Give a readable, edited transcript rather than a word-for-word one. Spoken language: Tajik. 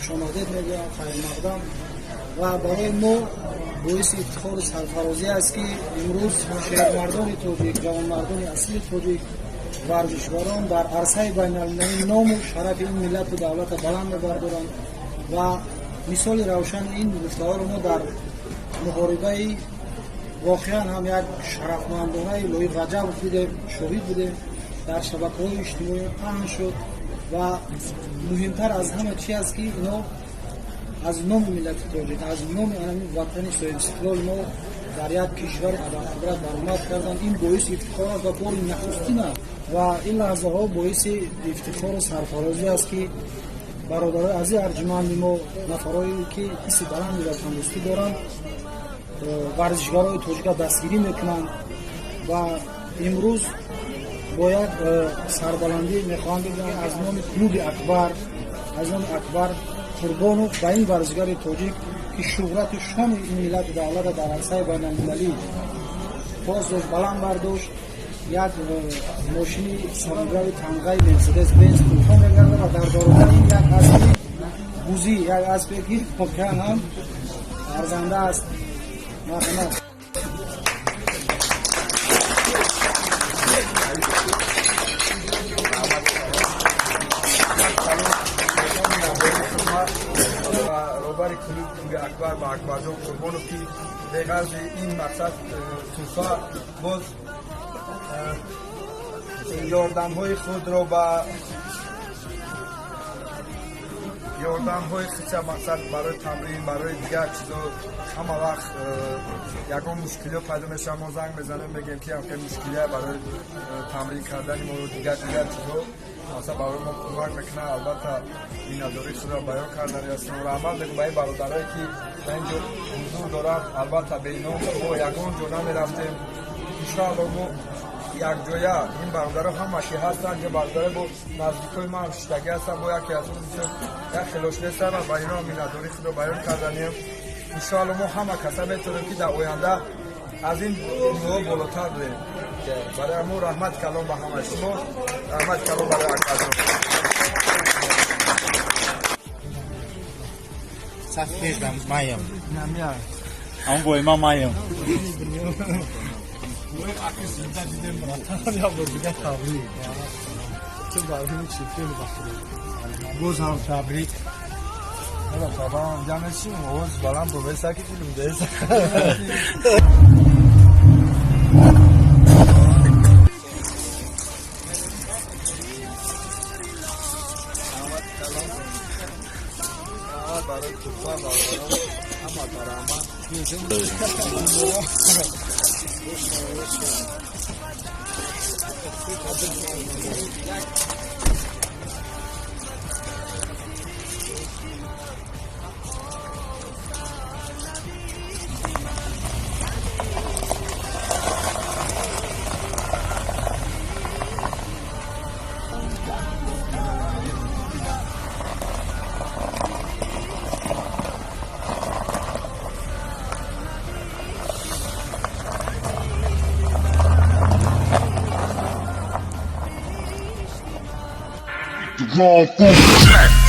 Хушомадед мегӯям, хайрмақдам. Ва барои мо боиси ифтихору сарфарозӣ аст, ки имрӯз шермардони тоҷик, ҷавонмардони аслии тоҷик, варзишгарон дар арсаи байналмилалӣ ному шарафи ин миллату давлата баланд мебардоранд. Ва мисоли равшани ин гуфтаҳоро мо дар муҳорибаи воқеан ҳам як шарафмандонаи Лоиқ Раҷабов дидем, шоҳид будем, дар шабакаҳои иҷтимоӣ паҳн шуд. Ва муҳимтар аз ҳама чи аст, ки ино аз номи миллати тоҷик, аз номи анами ватани соҳибистиқлоли мо дар як кишвари абарқудрат баромад карданд. Ин боиси ифтихор аст ва бори нахустин аст. Ва ин лаҳзаҳо боиси ифтихору сарфарозӣ аст, ки бародарои азизи арҷуманди мо, нафарое ки ҳисси баланди ватандӯстӣ доранд, варзишгарои тоҷика дастгирӣ мекунанд. Ва имрӯз бо як сарбаландӣ мехоҳам бигӯям, аз номи клуби Акбар, аз номи Акбар Қурбонов ба ин варзишгари тоҷик, ки шӯҳрату шони ин миллату давлата дар арсаи байналмилалӣ боз дошт, баланд бардошт, як мошини сабукрави тамғаи Мерседес Бенз туҳфа мегардад ва дар баробари ин як аспи бузӣ, як аспе ки воқеан ҳам арзанда аст. Марҳамат. Роҳбари клуби Акбар ба Акбарҷон Қурбонов, ки беғарзи ин мақсад туҳфа боз ёрдамҳои худро ба ёрдамҳои хича мақсад барои тамрин, барои дигар чизо, ҳама вақт ягон мушкилиҳо пайдо мешавад, мо занг мезанем, мегӯем, ки ҳамхел мушкилия барои тамрин кардани мо, дигар дигар чизо, масалан, барои мо кӯмак мекунад. Албатта, миннатдории худро баён кардани ҳастем. Раҳмат мегӯм ба ин бародарое, ки дар ин ҷо ҳузур доранд. Албатта, бе ино мо ягон ҷо намерафтем. Иншоалло, мо якҷоя ин бародаро ҳама ки ҳастанд, ҷо бародаро бо наздикои ман шиштагӣ ҳастанд, бо яке аз он бисёр як хелош нестам ва ба ино миннатдории худро баён карданем. Иншоалло, мо ҳама каса метавонем, ки дар оянда аз ин ниҳо болотар бурем. Барои ҳамо раҳмати калон ба ҳамаи шумо, раҳмати калон барои Акбарҷон. Саф пеш маям. Ҳамон бо има маям. Зинда дидем, братан, я бор дига табрик. Ту барои чемпиони бахтӣ. Боз ҳам табрик. Табам ҷамъ овоз баланд бовеса, ки филм деса. Барои туҳфа бародарон ҳама бараҳмат. The wrong fool.